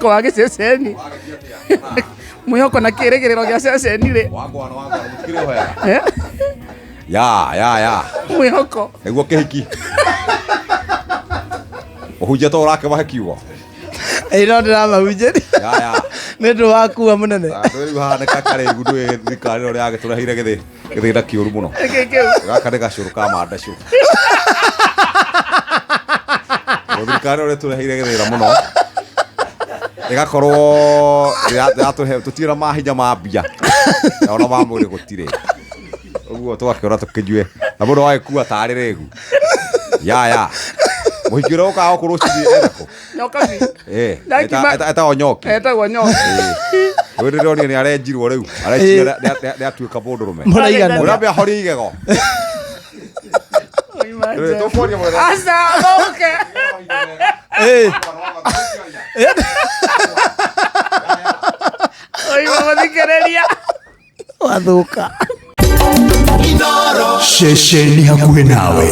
Mwĩhoko wa gĩceceni, mwĩhoko na kĩrĩgĩrĩro gĩa ceceni rĩ. Wagwana, wagwana, mũtikĩrĩ wega. Eh? Ya, ya, ya. Mwĩhoko. Nĩguo kĩhiki. Ũhunjia to ũrakĩmahe kiugo. Ĩ no ndĩramahunjĩria. Ya, ya. Nĩ ũndũ wa kuwa mũnene. Andũ rĩu haha nĩ kakarĩgu ndũĩ thirikari ĩno yagĩtũreheire gĩthĩ gĩthĩna kĩũru mũno. Gĩkĩ kĩu. Gaka nĩ gacũrũ ka mandacũ. Thirikari ĩno ĩtũreheire gĩthĩna mũno. Ĩgakorwo ĩratũhe tũtirĩ na mahinya ma mbia. Na ona ma mwĩrĩ gũtirĩ. Ũguo tũgakĩona tũkĩnyue. Na mũndũ agagĩkua tarĩ rĩgu. Ya ya. Mũhiki ũrĩa ũkaga gũkũ rũcinĩ etagwo? Nyokabi. Eh, Ndakiuma- etagwo Nyoki. Etagwo Nyoki. Ũyũ ndĩronire nĩ arenjirwo rĩu. Arenjirwo nĩ atuĩka mũndũrũme. Mũraigana. Ũrambe ahorie igego. Tũkworia mwena. Aca, thũke. Ĩ. Oima mũthikĩrĩria. Wathũka. Ceceni hakuhĩ nawe.